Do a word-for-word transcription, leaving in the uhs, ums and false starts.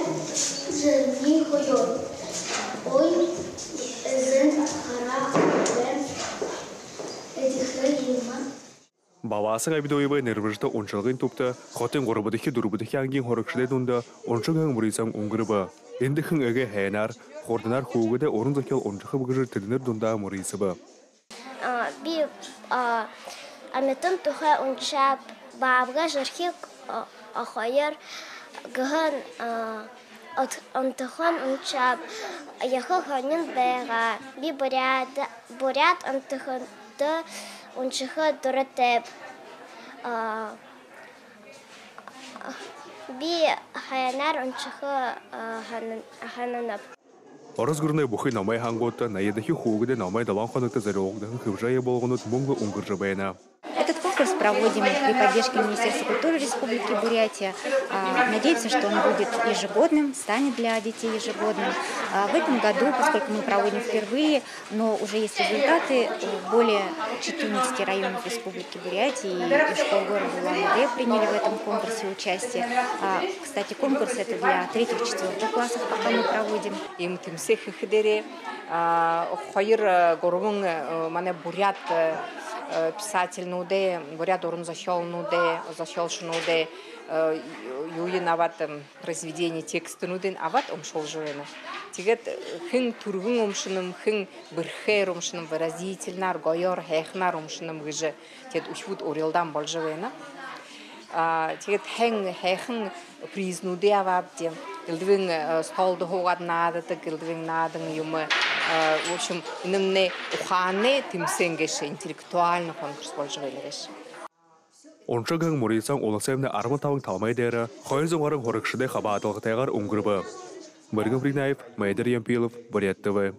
Жэнни хоёр. Ой, эзэн хараа, эдихэ юм. Бавасан Абидуевай нэрэмжэтэ уншалгын түбтэ хотын гурбадахи, дүрбэдэхи ангиин һурагшадай дунда уншагһан мүрысөөн үнгэрбэ. Эндэ хэн эгээ һайнаар, хурданаар хүүгэдэй уран зохёол уншахаб гэжэ тэдэнэр дунда мүрысэбэ. А, би, а, амитан тухай уншааб, Баабгай Жэрхиг, а, а, хоёр гэһэн, а, онтохон уншааб, ехэ һонин байгаа. Би буряад, буряад онтохонто уншаха дуратайб. А, би һайнаар уншаха, а, һанан-, һананаб. Орос гүрэнэй бүхы номой һангуудта наяадахи хүүгэдэй номой долоон хоногто зорюулагдаһан хэблэлэй болгонууд мүн лэ үнгэржэ байна. Этот конкурс проводим при поддержке Министерства культуры Республики Бурятия. А, надеемся, что он будет ежегодным, станет для детей ежегодным. А, в этом году, поскольку мы проводим впервые, но уже есть результаты, э, более четырнадцати районов Республики Бурятия и, и школ города Улан-Удэ приняли в этом конкурсе участие. А, кстати, конкурс это для третьих, четвёртых классов пока мы проводим. Иимэ тэмсээн хэхэдээрээ, а, хоёр, э, гурбан, э, манай буряад, э, э, писательнуудай, буряад уран зохёолнуудай, зохёолшонуудай, э, юуень абаад, эм, произведение, текстнүүдынь абаад уншуулжа байна. Тиигээд, э, хэн түргэн уншанам, хэн бэрхээр уншанам, выразительнаар, гоёор, һайханаар уншанам гэжэ тиигээд үхибүүд урилдаан боложо байна. А, тиигээд һайн, һайхан признуудые абаабди. Элдэбын, э, столдо һуугаад наададаг, элдэбын наадан юумэ, э, в общем, энэмнай ухаанай тэмсээн гээшэ, интеллектуальный конкурс боложо байна гээшэ. Уншагһан мүрысөөн Улассайлай арбан табан талмай дээрэ хоёр зуун гаран һурагшадай хабаадалгатайгаар үнгэрбэ. Мэргэн Принаев, Майдар Ямпилов, Буряад ТВ.